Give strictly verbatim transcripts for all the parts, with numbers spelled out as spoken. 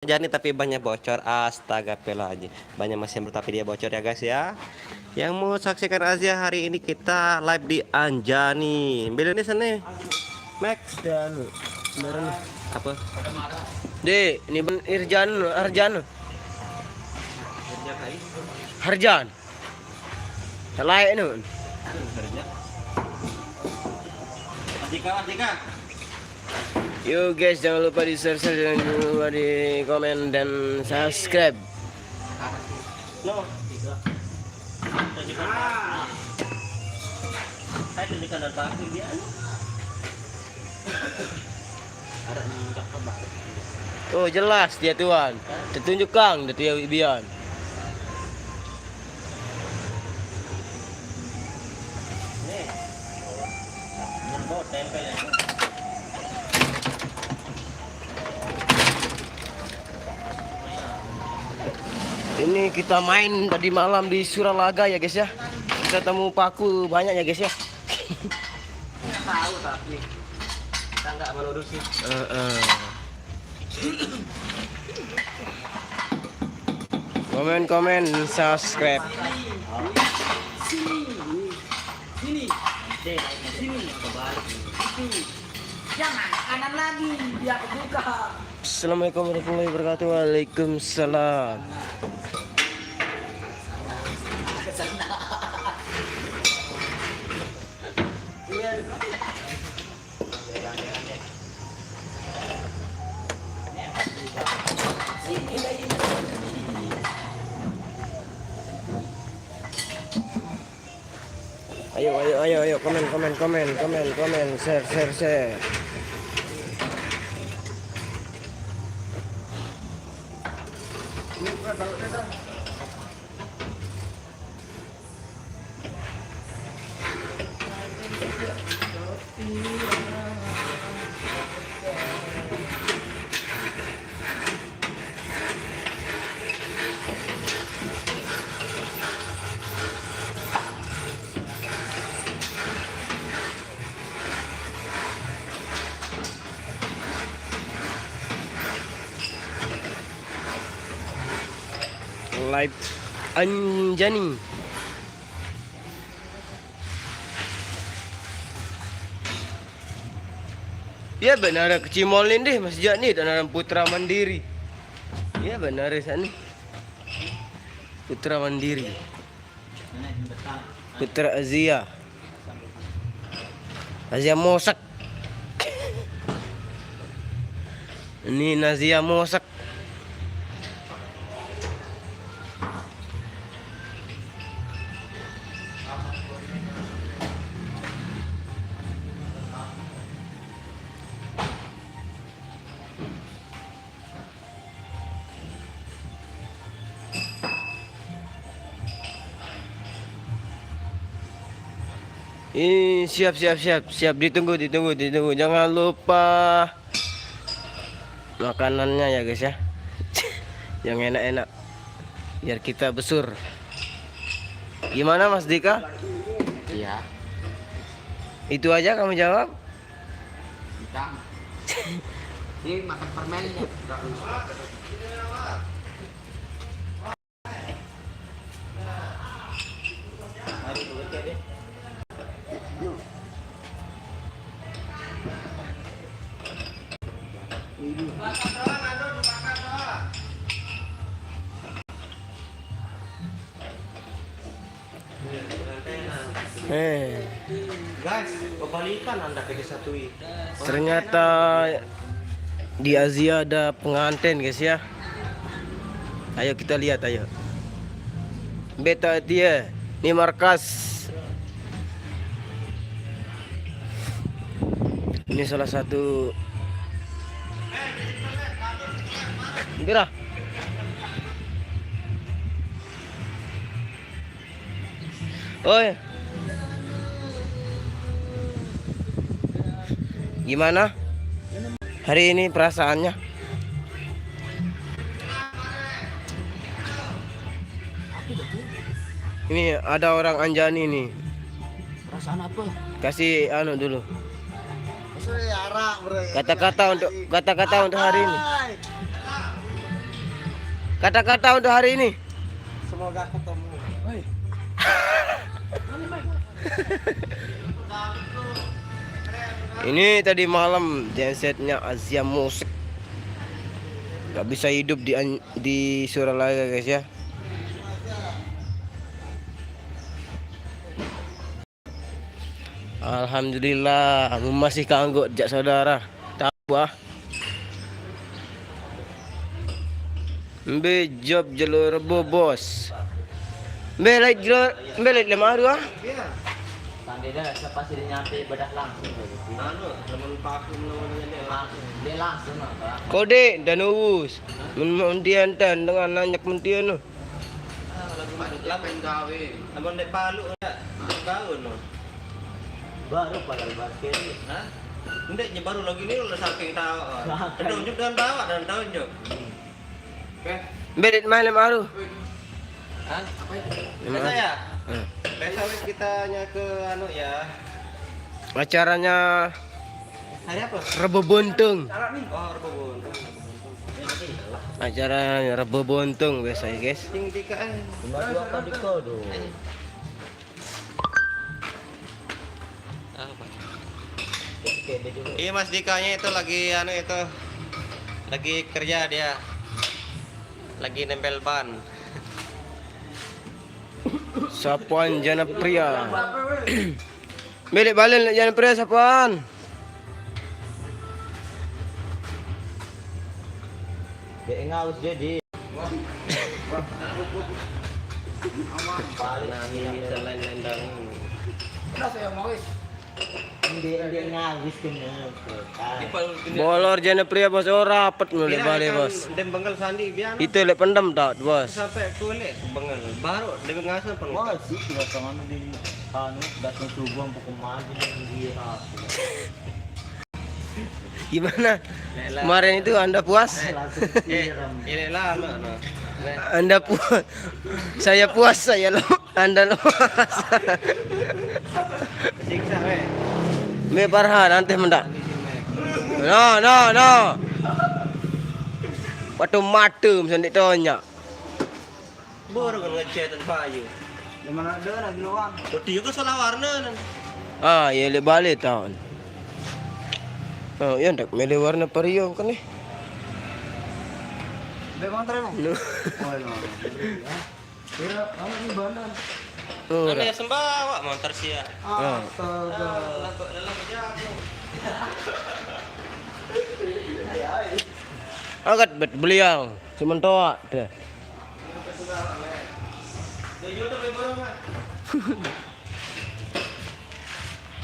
Anjani tapi bannya bocor. Astagfirullahaladzim. Bannya masih yang tapi dia bocor ya guys ya. Yang mau saksikan Azia hari ini kita live di Anjani. Beli ini sana. Max dan Baron. Apa? Dek, ini ben Irjan, Arjan. Harjan. Lain nu. Yo guys, jangan lupa di share, share, jangan lupa di komen dan subscribe. No. Saya tunjukkan dan pakai dia. Ada minyak kebal. Oh, jelas dia tuan. Tertunjuk kang, dia tuan Bian. Nih. Nembok tempel ya. Ini kita main tadi malam di Suralaga ya guys ya. Kita temu paku banyak ya guys ya. Tahu tapi kita nggak menuduh sih. Heeh. Komen-komen, subscribe. Sini, sini, sini, sini. Jangan kanan lagi, biar kebuka. Assalamualaikum warahmatullahi wabarakatuh. Waalaikumsalam. Ayo, ayo, ayo, ayo, komen, komen, komen, komen, komen, share, share, share. Live Anjani. Ya benar kecimolin deh Mas Jani dan Putra Mandiri. Ya benar sana. Putra Mandiri. Putra Azia. Azia Mosak. Ini Nazia Mosak. Ini siap, siap, siap, siap. Ditunggu, ditunggu, ditunggu. Jangan lupa makanannya ya guys ya. Yang enak-enak. Biar kita besur. Gimana Mas Dika? Iya. Itu aja kamu jawab? Kita. Ini makan permen ya. Eh. Guys, kebalikan Anda ke desa Tui. Ternyata di Azia ada pengantin guys ya. Ayo kita lihat ayo. Beta dia, ini markas. Ini salah satu. Bira. Oi. Gimana hari ini perasaannya? Ini ada orang Anjani nih. Perasaan apa? Kasih anu dulu. Kata-kata untuk, kata-kata untuk hari ini. Kata-kata untuk hari ini. Semoga ketemu. Ini tadi malam gensetnya Azia Musik. Gak bisa hidup di di Suralaya, guys, ya. Alhamdulillah, masih kanggo jak saudara. Tahu ah. Mbe job jelo rebo, Bos. Mbe lek jelo, mbe lek lem aru ah. Sandi dah, siapa sih nyampe bedah langsung. Anu, temen paku namanya dia langsung. Dia langsung apa? Kode dan uwus. Mun mun dia enten dengan nanyak mun dia no. Lagu lagu gawe. Abang dek palu ya. Gawe no. Baru padahal basket. Hah? Ndek nye baru lagi ni udah saking tahu. Tunjuk dengan bawa dan tunjuk. Mbe lek main lem aru. Hah? Biasa ya? Eh. Besok kita nya ke anu ya. Acaranya Hari apa? Rebo Buntung. Oh, Rebobon. Acara Rebo Buntung biasa ya, guys. Sing tiga eh. Cuma dua kali kau tu. Iya, Mas Dikanya itu lagi anu itu, lagi kerja dia, lagi nempel ban. Sapuan Jana Pria. Mbe lek balen lek Jana Pria sapuan. Dia ngaus jadi. Paling ini selain nendang. Dia dia ngaus kena. Bolor Jana Pria, Bos, ora rapet mulu lek bale, Bos. Dem bengal sandi biar. Itu lek pendem tak, Bos. Sampai kulit bengal. Baru dia ngasa pun. Wah, sih tidak tangan di anu datang subuh pukul maju dia. Gimana? Kemarin itu Anda puas? Eh, ini lah, no, no. Anda puas? Saya puas, saya lo. Anda lo. Siksa weh. Mbe parha nanti mendak. No, no, no. Patu mata mesti tonyak. Baru kan ngechat payu. Di mana ada lagi luang? Dia ke salah warna nan. Ah, ya lek bale taun. Oh, ya ndak mele warna pario kan ni. Dia motor emang? No. Oh, iya. Iya, kamu di bandar. Oh, Ane sembawa motor sia. Ah. Astaga. Lagu dalam jago. Angkat bet beliau sementoa deh. Dia jual tu beli barang ah.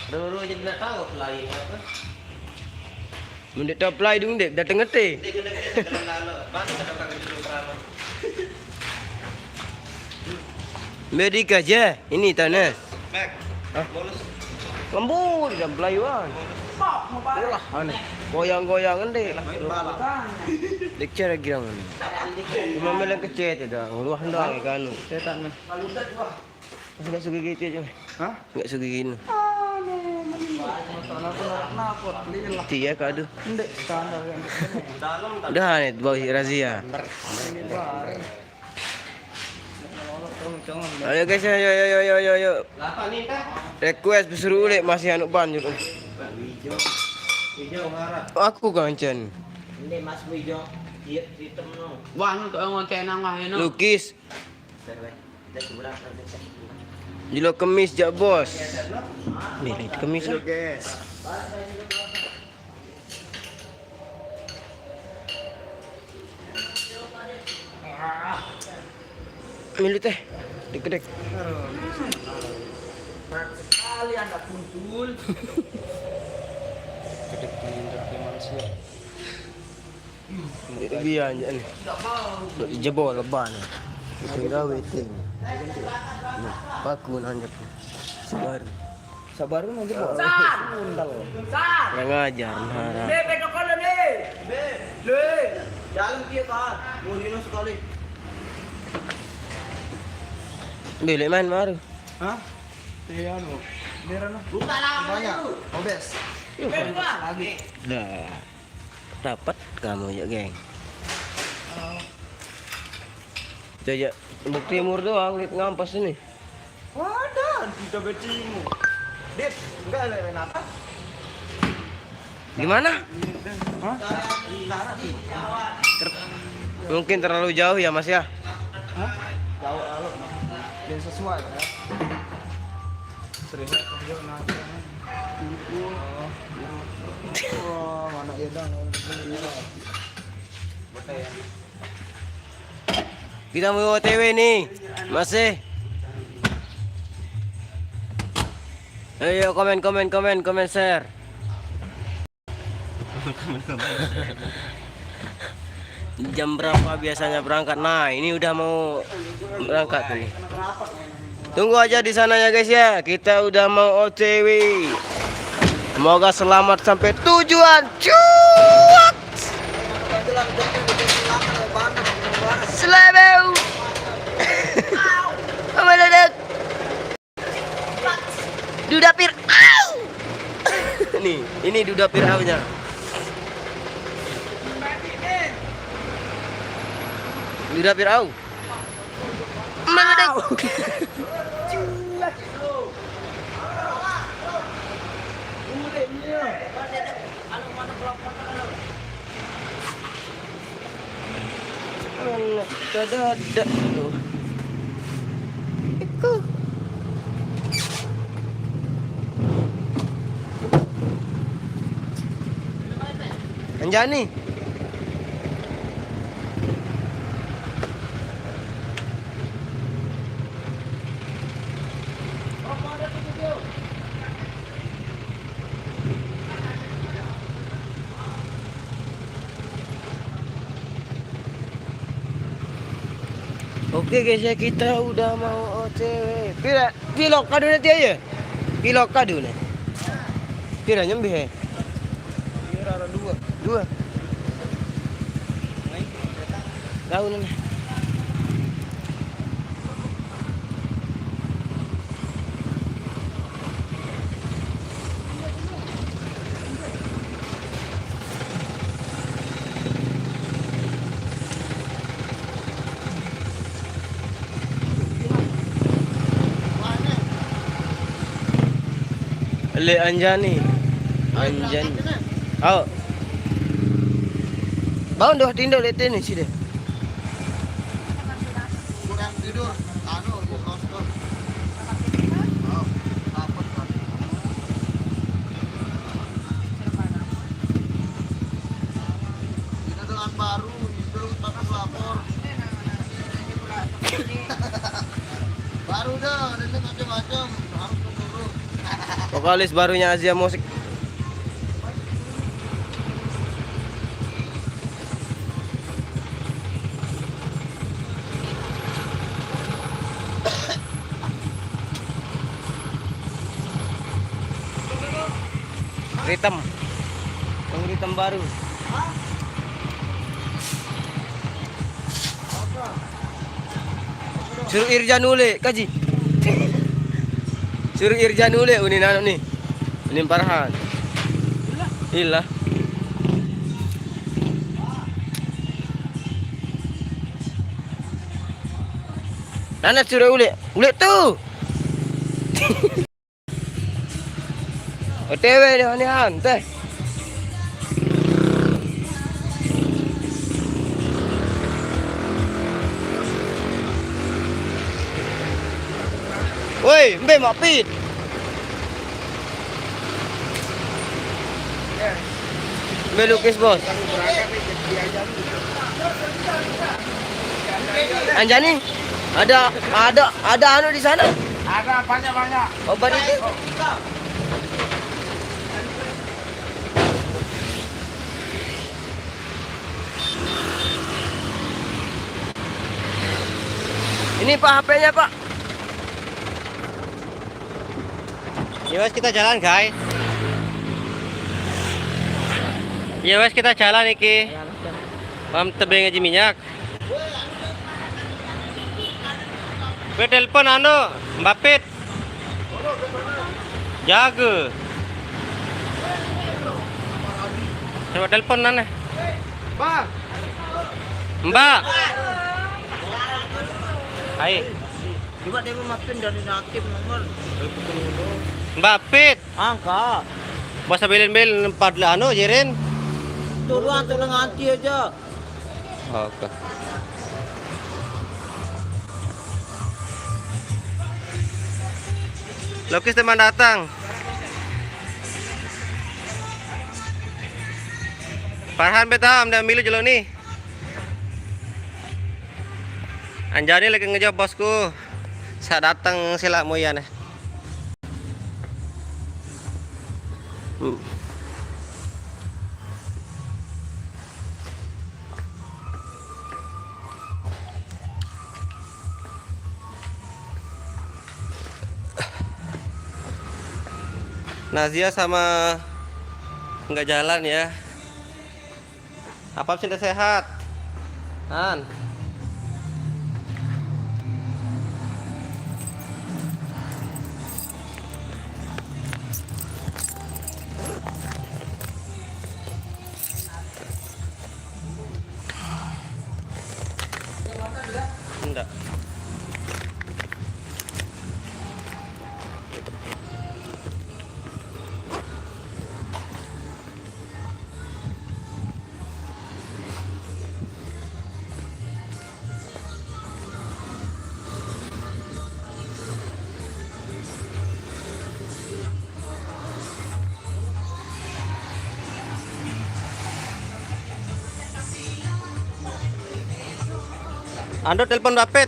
Dulu jadi nak tahu lain apa. Mun dek top lai dung dek dateng ngete. Dia kena kena lalu. Mana ada orang kerja kerana. Mbe dika je, ini tanah. Mek. Hah? Bonus. Lembur dan belayu kan. Itulah aneh. Goyang-goyang kan dek. Dek cara girang ni. Cuma meleng kecil tu dah. Luah dah kan. Setan nih. Enggak suka gitu aja. Hah? Enggak suka gini. Kenapa? Kenapa? Lila. Tiga kado. Ndek standar kan. Dalam tak Udah nih bau razia. Ini baru. Ayo guys, ayo ayo ayo ayo ayo. Lapa ni tak? Request pesuruh ulek masih anu ban julu. Hijau. Hijau harap. Aku kancen. Ini Mas Wijo, dia hitam no. Wah, untuk yang ngoceh nang wah ini. Lukis. Dari sebelah nanti. Jelo kemis jak bos. Nih, kemis ah. Guys. Milu teh. Dek-dek. Sekali anda kuntul. Dek biar aja nih. Dek jebol leban. Tinggal waiting. Nah, paku nanya. Sabar. Sabar nanti mau. Kuntal. Yang ngajar marah. Bebe tokolo nih. Bebe. Jalan dia tahan. Mau dino sekali. Belek main baru. Hah? Iya anu. Biar anu. Buka lah. Banyak. Obes. Lagi. Dah. Dapat kamu ya, geng. Itu aja. Bukti timur doang, lihat ngampas ini. Wadah, kita bertimu. Dit, enggak ada yang apa? Gimana? Hah? Ter- Mungkin terlalu jauh ya, Mas, ya? Hah? Jauh lalu. Belum sesuai ya. Serius. Oh, mana ya, Bang? Kita mau O T W nih. Masih. Ayo komen, komen, komen, komen, share. Jam berapa biasanya berangkat? Nah, ini udah mau berangkat ini. Tunggu aja di sana ya, guys, ya. Kita udah mau O T W. Semoga selamat sampai tujuan. Cuak. Selebeu. Apa, Dedek? Duda Fir'aun. Nih, ini Duda Fir'aunnya. Duda Fir'aun. Meledek. Anak dada tuh. Iku. Anjani. Oke, guys, ya, kita udah mau O T W. Pira, pira kado nanti aja? Pira kado nih? Pira nyembih ya? Pira ada dua. Dua. Tahu nih. Le Anjani. Anjani. Oh. Bau dah tindak le tenis sih deh. Kurang tidur, anu, ya, nonton. Oh, dapet kan. Ini dengan baru, itu tapi lapor. Baru dah, ini macam-macam, harus menurun. Vokalis barunya Azia Musik. Ritem. Yang ritem baru. Suruh Irjan ule, kaji. Suruh Irjan ule, unin anu nih. Unin Parhan. Ilah. Nana suruh ule. Ule tuh. O T W deh, ini han, teh. Woi, mbe Mak Pit? Mbe Lukis, Bos? Anjani, ada, ada, ada anu di sana? Ada, banyak, banyak. Obat itu? Ini, Pak, H P-nya, Pak. Ya wes, kita jalan, guys. Ya wes, kita jalan iki. Paham tebing aja minyak. Gue telepon anu, Mbak Pit. Jaga. Coba telepon nane. Bang. Mbak. Hai. Coba dia mau maafin dari aktif nomor. Mbak Fit. Angka. Bos bilin-bilin empat anu, Jirin. Tuh doang tuh nganti aja. Oke. Lukis teman datang. Farhan beta am dan milu jelo nih. Anjani lagi ngejob bosku. Saya datang sila muyan eh. Hmm. Nazia sama nggak jalan ya. Apa sih sehat? An. Enggak. Ando telepon Bapet.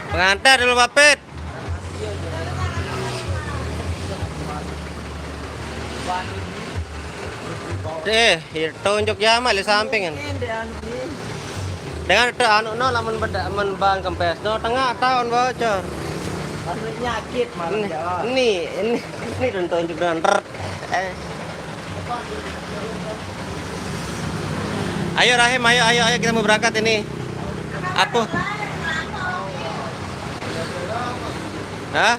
Pengantar dulu Bapet. Eh, ya, tunjuk ya, Mak, di samping kan. Dengan te anu no, lamun beda, men ban kempes no, tengah tahun bocor. Anu nyakit malah. Ini, ya. Ini, ini, ini dan tunjuk dengan ret. Eh. Ayo Rahim, ayo, ayo, ayo, kita mau berangkat ini. Apa? Hah?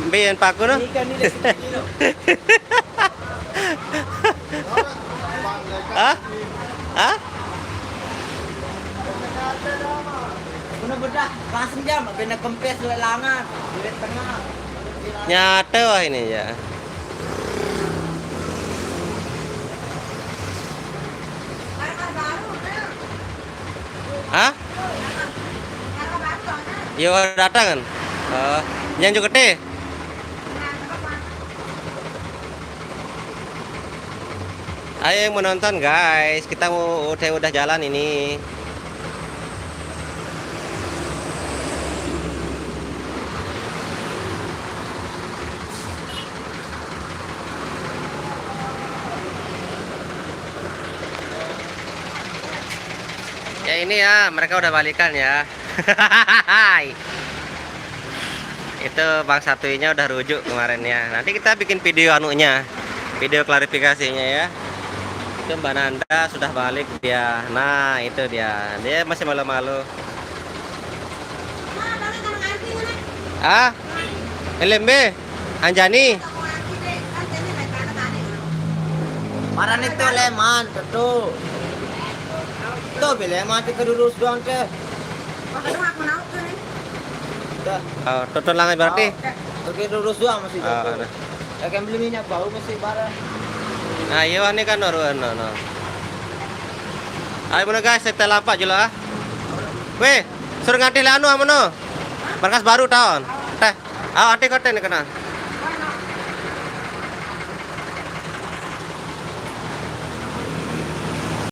Mbiyen paku no? Ikan ini. Hah? Hah? Bener bedah, langsung jam, benda kempes lelangan, duit tengah. Nyata wah ini ya. Hah? Yo datang kan? Oh, yang juga teh. Ayo yang menonton guys, kita mau udah udah jalan ini. Ya ini ya, mereka udah balikan ya. Itu Bang Satuinya udah rujuk kemarin ya. Nanti kita bikin video anunya, video klarifikasinya ya. Itu Mbak Nanda sudah balik dia. Nah, itu dia. Dia masih malu-malu. Ah, L M B, Anjani. Parane to leman, tetu. To bele mati kedurus doang teh. Dah. Oh, tutup langai berarti. Oke, lurus doang masih. Oh, jatuh. Ada. Ya, kan beli minyak bau masih barang. Nah, iya wah, ini kan no, no, no. Ayo mana guys, saya lapak jelo ah. Weh, suruh nganti le anu amono. Markas baru tahun. Teh. Ayo, ati kote ini kena.